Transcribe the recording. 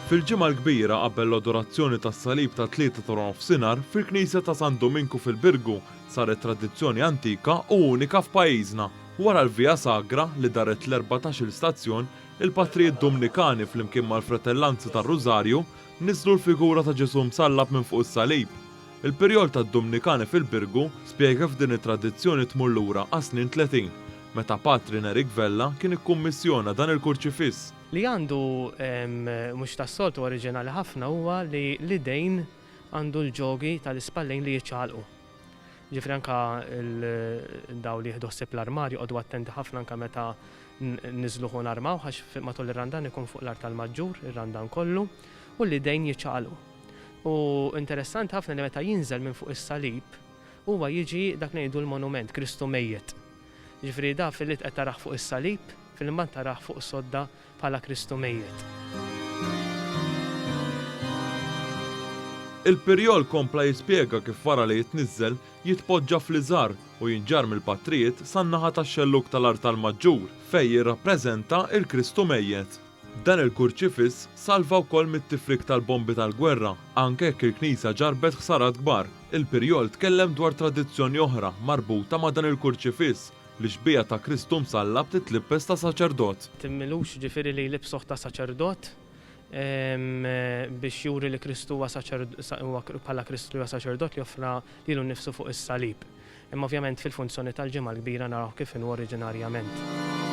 Fil-Ġimgħa l-Kbira qabel l-Adorazzjoni tas-Salib tat-Tlieta ta' nofsinhar fil-Knisja ta' San Duminku fil-Birgu saret tradizzjoni antika u unika f'pajjiżna. Wara l-Via Sagra li daret l-erbatax-il stazzjon, il-patrijiet Dumnikani flimkien mal-Fratellanza tar-Rużarju niżżlu l-figura ta' Ġesù msallab minn fuq is-salib. Il-Pirjol tad-Dumnikani fil-Birgu spjega kif din it-tradizzjoni tmur lura għas-snin 30, meta Patri Nerik Vella kien ikkummissjona dan il-kurċifiss. Li għandu mhux tas-soltu oriġinali ħafna huwa li l-idejn għandu l-ġogi tal-ispallejn li jiċċaqalqu. Ġifieri anke dawn li jieħdu ħsieb l-armar joqogħdu attenti ħafna anke meta niżluh u narmawh għax matul ir-Randan ikun fuq l-artal maġġur, ir-Randan kollu, u l-idejn jiċċaqalqu. U interessanti ħafna li meta jinżel minn fuq is-salib, huwa jiġi dak li ngħidu l-monument, Kristu mejjet. Jiġifieri da fil-id qed tarah fuq is-salib, fil-imbagħad tarah fuq sodda bħala Kristu mejjet. Il-Pirjol kompla jispjega kif wara li jitniżżel, jitpoġġa fl-iżgħar u jinġarr mill-patrijiet san-naħa tax-xellug tal-artal maġġur, fejn jirrappreżenta l-Kristu mejjet. Dan il-kurċifiss salva wkoll mit-tifrik tal-bombi tal-gwerra, anke jekk il-knisja ġarrbet ħsarat kbar. Il-Pirjol tkellem dwar tradizzjoni oħra marbuta ma' dan il-kurċifiss, li xbieha ta' Kristu msallab titlibbes ta' saċerdot. M'ilux ġifieri li jlibbsuh ta' saċerdot biex juri li Kristu huwa huwa bħala Kristu li huwa saċerdot li offra lilu nnifsu fuq is-salib. Imma ovvjament fil-funzjoni tal-Ġimgħa l-Kbira narawh kif inhu oriġinarjament.